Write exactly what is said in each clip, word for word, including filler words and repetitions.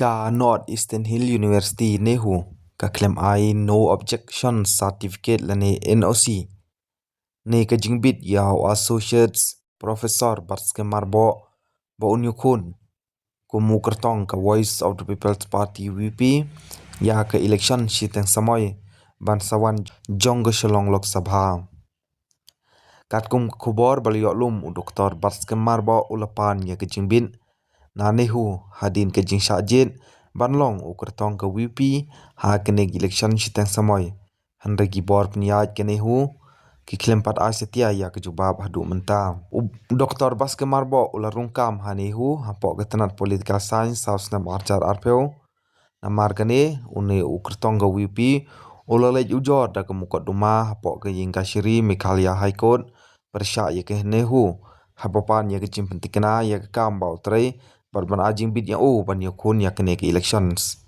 Ka North Eastern Hill University NEHU ka khlem ai no objection certificate lane N O C ne ka jingbit ïa u Associate Professor Batskhem Myrboh ba un ïakhun kum u kyrtong ka Voice of the People's Party VP ïa ka election shiteng samoi ban sa wan jong ka Shillong Lok Sabha. Katkum ka khubor ba la ïoh lum, u Doktor Batskhem Myrboh u la pan ïa ka jingbit na NEHU hadien ka jingshah jied ban long u kyrtong ka VP ha kane ka election shiteng samoi. Hynrei ki bor pynïaid ka NEHU ki khlem pat ai satia ïa ka jubab haduh mynta. U Doktor Batskhem Myrboh u la rung kam ha NEHU hapoh ka tnat Political Science ha u snem arhajar arphew. Namar kane, une u kyrtong ka VP u la leit ujor da ka mukotduma hapoh ka ïing kashari Meghalaya High Court pyrshah ïa ka NEHU haba pan ïa ka jingpyntikna ïa ka kam ba u trei bad ban ai jingbit ïa u ban ïakhun ïa kane ka elections.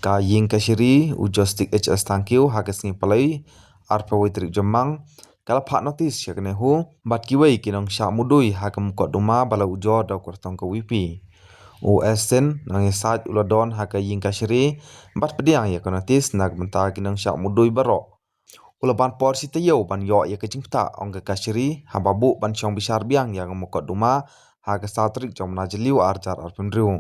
Ka ïing kashari, u Justice H S Thangkhiew, ha ka sngi Palei, arphew tarik Jymmang, ka la phah notice ïa ka NEHU bad kiwei ki nongshah mudui ha ka mukotduma ba la ujor da u kyrtong ka VP. U Esten Nongïasaid u la don ha ka ïing kashari bad pdiang ïa ka notice na ka bynta ki nongshah mudui baroh. U la ban por shi taïew ban ïoh ïa ka jingpyntah, ong ka kashari, haba buh ban shong bishar biang ïa ka mukotduma ha ka saw tarik jong u bnai Jylliew arhajar arphew hynriew.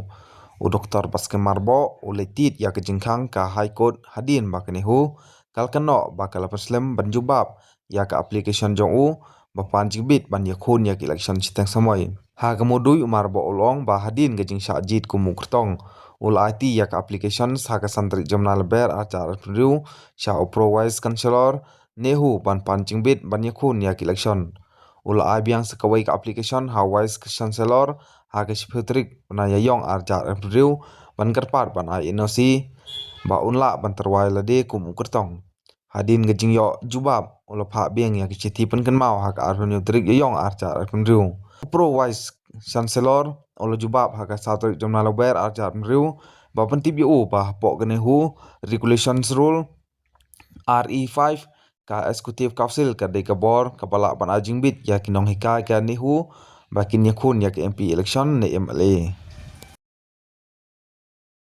U Doktor Batskhem Myrboh u la tied ïa ka jingkhang ka High Court hadien ba ka NEHU ka la kynnoh ba ka la pynslem ban jubab ïa ka application jong u ba pan jingbit ban ïakhun ïa ka election shiteng samoi. Ha ka mudui, u Myrboh u la ong ba hadien ka jingshah jied kum u kyrtong, u la aiti ïa ka application ha ka san tarik jong u bnai Lber arhajar arphew hynriew sha u Pro Vice Chancellor NEHU ban pan jingbit ban ïakhun ïa ka election. U la ai biang sa kawei ka application ha u Vice Chancellor ha ka shiphew tarik u bnai Ïaïong arhajar arphew hynriew ban kyrpad ban ai N O C ba un lah ban tyrwa ïa lade kum u kyrtong. Hadien ka jingïoh jubab, u la phah biang ïa ka shithi pynkynmaw ha ka arphew hynñiew tarik Ïaïong arhajar arphew hynriew. U Pro Vice Chancellor u la jubab ha ka saw tarik jong u bnai Lber arhajar arphew hynriew ba pyntip ïa u ba hapoh ka NEHU Regulations Rule R E five, ka Executive Council ka dei ka bor kaba lah ban ai jingbit ïa ki nonghikai ka NEHU ba kin ïakhun ïa ka M P election ne M L A.